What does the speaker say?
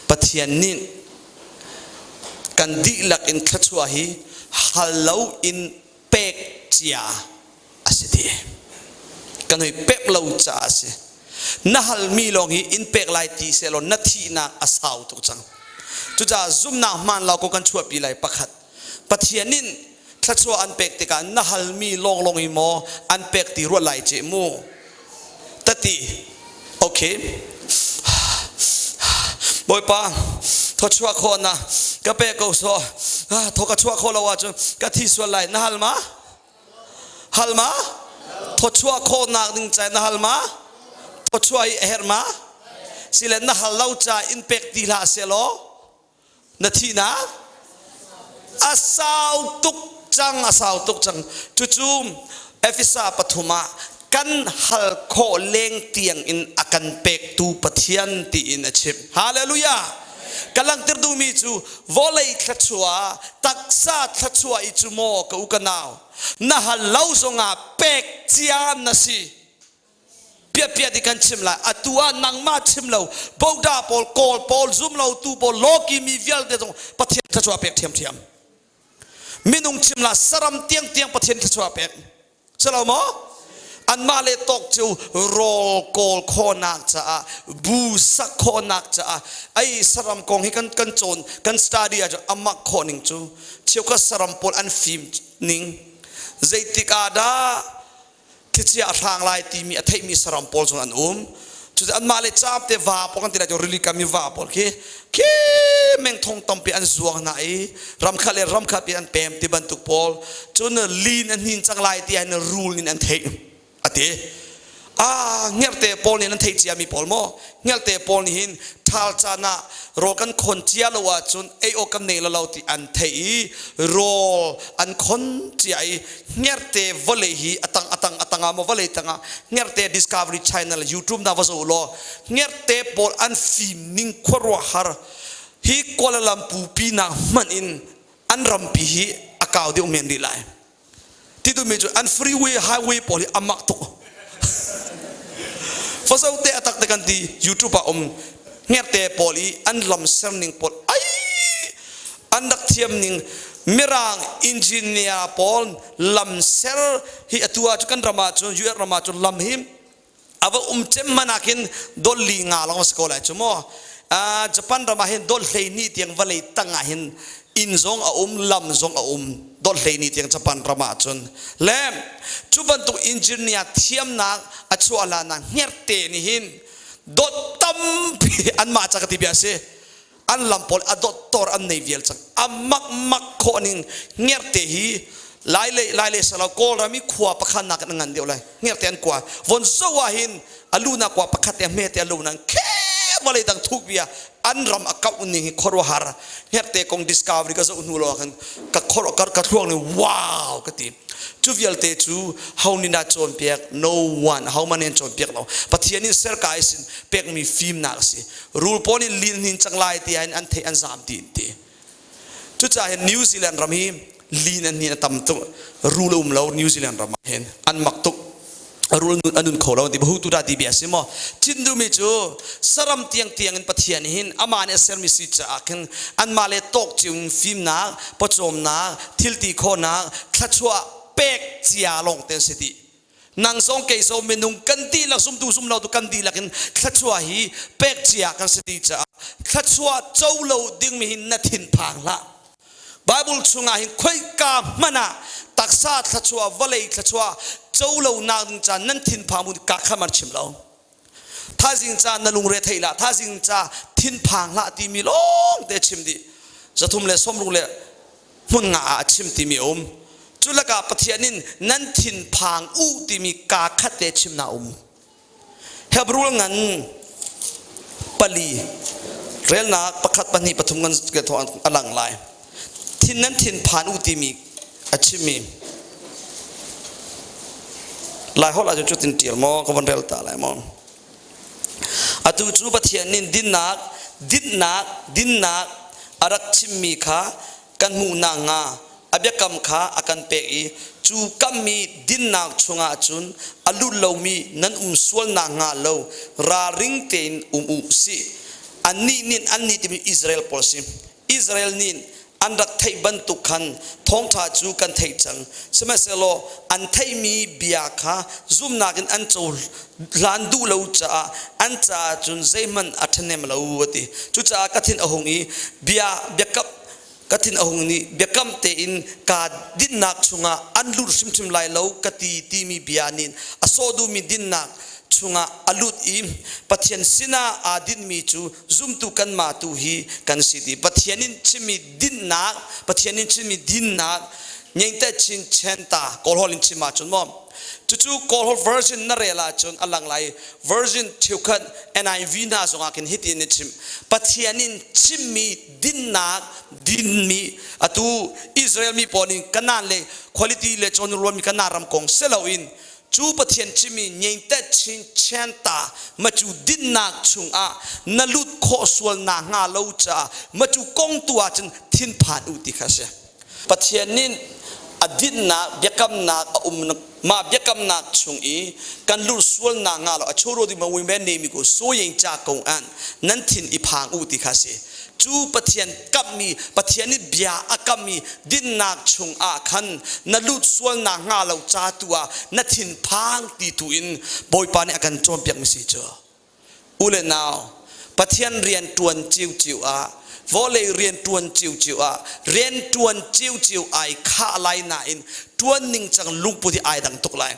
Pathian nih kan dihlak in thluachuah hi hal lo in pek cia a si ti. Kan hoi pek lo caah a si. Na halmi lawng hi in pek lai ti sehlaw na thihnak a sau tuk cang. Cucaah zumhnak hmaan lo ko kan chuahpi lai pakhat. Pathian nih thluachuah an pek tikah na halmi lawnglawng hi maw an pek ti ruat lai ce mu. Tati okay Bawipa thawchuah khawh na ka pe ko so thaw ka chuah khawh lo ahcun ka thi sual lai na hal ma hal ma thawchuah khawhnak ding ca na hal ma thawchuah i a herh ma sile na hal lo ca in pek ti hlah selaw na thihnak a sau tuk cang a sau tuk cang cucu Efesa pathum ah kan hal khawh leng tiang in a kan pektu Pathian tiin a chim hallelujah ka langhter duhmi cu vawlei thluachuah taksa thluachuah i cu maw ka u ka nau na hal lo zongah pek cia na si piapia ti kan chim lai atu ah nangmah chim lo boda pawl kawl pawl zum lo tu pawl lawki mi vialte zong Pathian thluachuah pek ṭhiamṭhiam minung chim la saram tiang tiang Pathian thluachuah pek silo maw anmah le tawk cu rawl kawl khawhnak caah bu sak khawhnak caah ai saram kong hi kan kan cawn kan study ah amak khawh ning cu cheukhat saram pawl an fim ning zeitik ah dah thlichia a hrang lai timi a theihmi saram pawl zong an um cucu anmah le caam te va pawl kan ti lai cu rili kam i va pawl khi khi meng thong tampi an zuang hna i ramkhat le ramkhat pi an pem ti bantuk pawl cun lin an hnin cang lai ti in rul in an theih a ti a ngerhte pawl nih an theih ciami pawl maw ngerhte pawl nih hin ṭhal caan ah rawl kan khon cia lo ahcun ei awk kan nei lo ti an theih i rawl an khon cia i hngerhte vawlei hi atang atang atang ah maw vawlei tangah hngerhte Discovery Channel YouTube na va zoh law hngerhte pawl an fim ning khuaruahhar hi Kuala Lumpur pi nak hmanh in an rampi hi a kau deuh men rih lai ti duhmi cu an freeway highway pawl hi a mak tuk fazo te atak te kan ti YouTube ah um hngerhte pawl i an lam ser ning pawl ai an rak thiam ning mirang engineer pawl lam ser hi atu ah cu kan ram ah cun US ram ah cun lam hi ava um cem man ah khin dol li nga long si ko lai cu mu Japan ram ah hin dol hlei ni tiang vawlei tang ah hin inn zong a um lam zong a um dol hlei ni tiang Japan ram ah cun le cu bantuk engineer thiamnak a chuah la na hngerhte nih hin dot tampi anmah ca ka ti bia si an lam pawl a dottor an nei vial cang a mak mak khawh ning ngerhte hi lai le lai le salo kawlram i khua pakhat nak in ngan deuh lai ngerhte an kua von zo ah hin a lu na kua pakhat te hme te a lu nan khe vawlei dang thuk bia an ram a kau ning hi khuaruahhar ngerhte kong discovery ka zoh hnu lo ah khan ka khor ka ka thluang ni wow ka ti Cu vialte cu ho nih dah cawnpiak? No one. Ahohmanh nih an cawnpiak lo. Pathian nih serka i sin pekmi fimnak a si. Rul pawl nih lin hnin cang lai tiah in an theih an zaam ti in ti. Cucaah hin New Zealand ram hi lin an hnin a tam tuk. Rul a um lo New Zealand ram ah hin. An mak tuk. Rul nun a nun kho lo ti hu tu dah ti bia si maw cin duhmi cu saram tiang tiang in Pathian hin amah nih a sermi si caah khin anmah le tawk cio in fimnak pawcawmnak thilti khawhnak thluachuah pek cia lawng te si ti nang zong kei zong minung kan dihlak zumtu zum lo tu kan dihlak in thluachuah hi pek cia kan si ti caah thluachuah co lo dingmi hin na thin phang hlah Bible chungah hin khoika hmanh ah taksa thluachuah vawlei thluachuah co lonak ding caan nan thinphang bu ka kha man chim lo thazing ca na lungre thei lah thazing ca thinphang hlah timi lawng te chim dih zathum le sawmruk le hmun nga ah a chim timi um cu lakah Pathian in nan thinphang u timi ka khat te chim na um Hebrew ngan pali relnak pakhat pahnih pathum ngan a lang lai. Thin nan thin phan u timi a chimmi Lai holh ahcun cutin ṭial maw ka von rel ta lai maw Atu cu Pathian nih dinnak dinnak dinnak a rak chimmi kha kan hmuh nakhnga a biakam kha a kan pek i cu kammi dinnak chungah cun a lut lomi nan um sual nakhnga lo ralring tein um u sih. Annih nih annih timi Israel pawl si. Israel nih an rak theih bantuk khan thawngṭha cu kan theih cang. Sihmanhsehlaw an theihmi bia kha zumhnak in an cohlan duh lo caah an caah cun zeihmanh a ṭhahnem lo a ti. Cucaah ka thin a hung i bia biakam ka thin a hung nih biakam tein kaa dinnak chungah an lut hrimhrim lai lo ka ti timi bia nih a sawh duhmi dinnak chungah a lut i Pathian sinah aa dinhmi cu zumtu kanmah tu hi kan si ti Pathian in chimmi dinnak Pathian in chimmi dinnak ngengte chin chenta Kawlhawl in chim ahcun maw cucu Kawlhawl version na rel ahcun a lang lai version cheukhat NIV hna zongah khin hitin a chim Pathian in chimmi dinnak dinmi atu Israel mi pawl nih Kanaan le quality le chawnrualmi Kanaan ram kong si loin cu Pathian chimmi ngengte chin chenta macu dinnak chungah na lut khawh sual na hnga lo caah macu kong tu ahcun thinphan u ti kha si. Pathian nih a dinnak biakamnak a um mah biakamnak chung i kan lut sual na hnga lo a choro ding ma men ne mi ko soyeng cha ko an nan thin i phang u ti kha si. Cu Pathian kamhmi Pathian nih bia a kammi dinnak chung ah khan na lut sual na hnga lo ca tu ah na thin phang ti tu in Bawipa nih a kan cawnpiak mi si cu. U le nau, Pathian rian ṭuan ciuciu ah vawlei rian ṭuan ciuciu ah rian ṭuan ciuciu ai khah lai nain ṭuan ningcang lungput hi ai dang tuk lai.